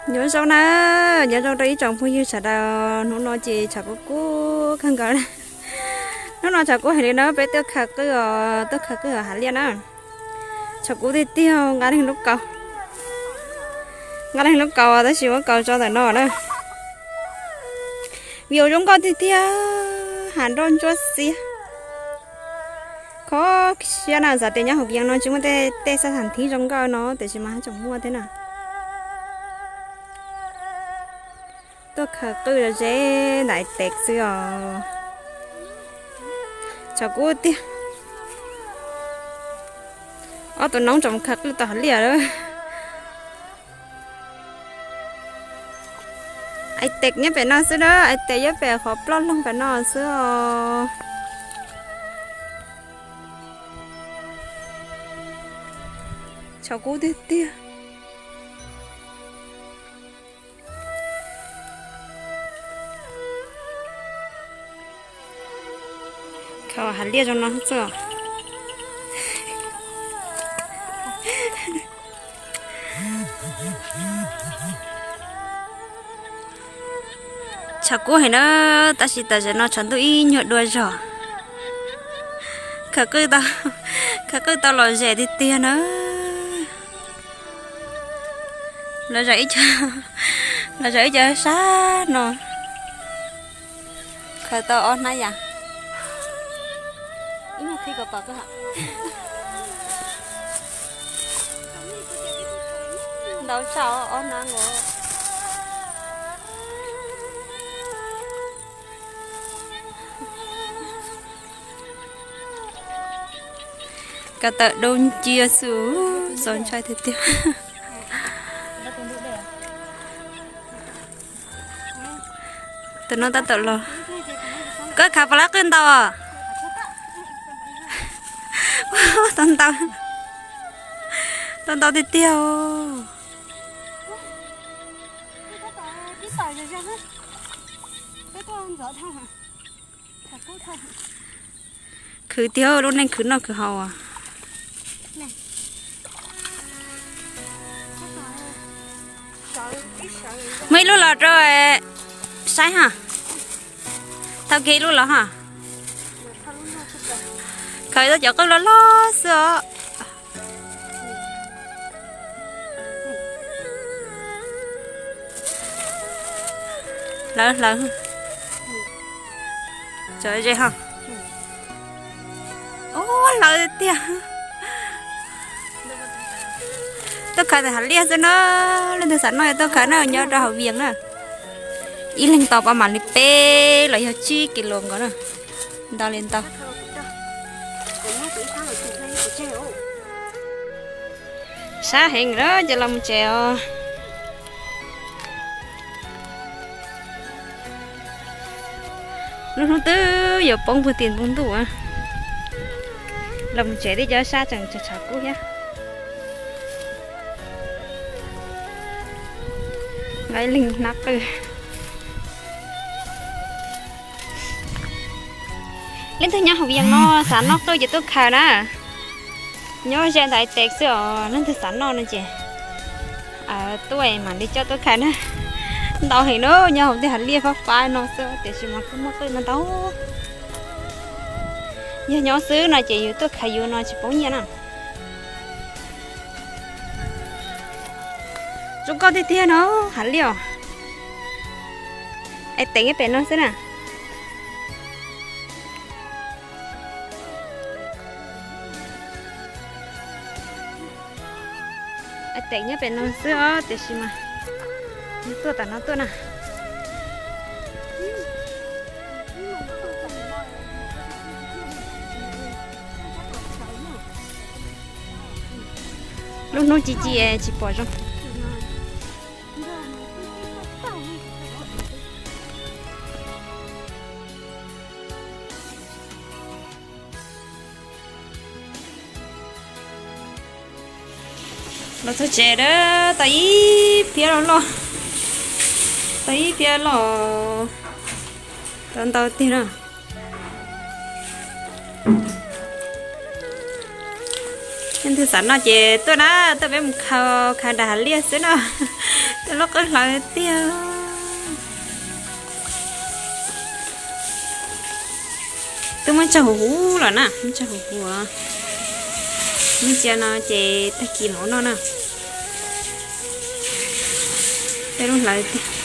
Nyob zoo na, nyob zoo rau ib tsoom phooj ywg sawv daws, hnub no ces tshav kub kub kawg nkaus. Hnub no tshav kub heev li na, peb tuaj khaws qwj os, tuaj khaws qwj os hav liaj na. Tshav kub tiag tiag, nqa leej lub kaus, nqa leej lub kaus tab sis muab kaus tso ntawm no na. View zoo nkauj tiag tiag, hav nroj ntsuab xiab. Kho siab na, xav tias nyob hauv Vias no tsis muaj tej xab tham thib zoo nkauj no tiam sis mas tseem muaj thiab na. Tuaj khaws qwj ze ntawm Ais Tes xwb os. Tshav kub tiag. Ob tug noob tseem khaws qwj tau hav liaj lawm. Ais Tes nyob pem no xwb na, Ais Tes nyob pem qhov ploj loog pem no xwb os. Tshav kub tiag tiag. Khaws hav liaj zoo no xwb. Tshav kub heev na, tab sis tam sim no tshav ntuj ib nyuag dua zog. Khaws qwj tau, khaws qwj tau lom zem tiag tiag na. Lom zem ib co, lom zem ib co sab no. Khaws tau ob hnab yam. Ntau tshaj ob hnab nkaus. Kav tawm doo ncia xwb, txaus ntshai tiag tiag. Tus no tab tom los. Koj khaws puas laib qwj ntau os? Tau ntau, tau ntau tiag tiag os. Khwv tiag, lub neej khwv noj khwv haus. Muaj ib lub los rau saib ha. Thauj kiag ib lub los ha. Khaws tau cov qwj loj loj xwb os. Hlawv hlawv. Tso ze ho. Ub, hlawv tiag. Tuaj khaws ntawm hav liaj xwb na, leej twg xav noj tuaj khaws na, nyob rau hauv Vias na. Ib leeg tau pab mam li peb los yog tsib kis lus nkaus na. Ntau li ntau. Sab heev na, ces los mus tsev os. Lub hnub twb yuav poob puag tim npoo ntuj. Los mus tsev tij cov sab tseem tshav tshav kub thiab. Nqa ib leeg hnab qwj. Leej twg nyob hauv Vias no xav noj qwj ces tuaj khaws na. Nyob ze ntawm Ais Tes xwb os, leej twg xav noj no ces tuaj mam li coj tuaj khaws na. Ntau heev na, nyob hauv tej hav liaj fab fab no xwb tiam sis mas kuj muaj qwj no ntau. Yog nyob xwb no ces yus tuaj khaws yus no tsis poob nyiaj na. Zoo nkauj tiag tiag no, hav liaj os. Ais Tes nyob pem no xwb na. Ais Tes nyob pem no xwb os, tiam sis mas tuaj tam no tuaj na. Lub hnub ci ci tsis pom zoo. Los txog tsev a, tau ib phiab loj, tau ib phiab loj, tau ntau tiag na. Leej twg xav noj ces tuaj na, tuaj peb mus khaws, khaws dag liaj xwb no. Tuaj lub qwb hlawv tiag. Twb muab tsawg huv huv los na, muab tsawg huv huv. Muab ntsia no ces tag kis los noj na. Tej lub hlawv tiag.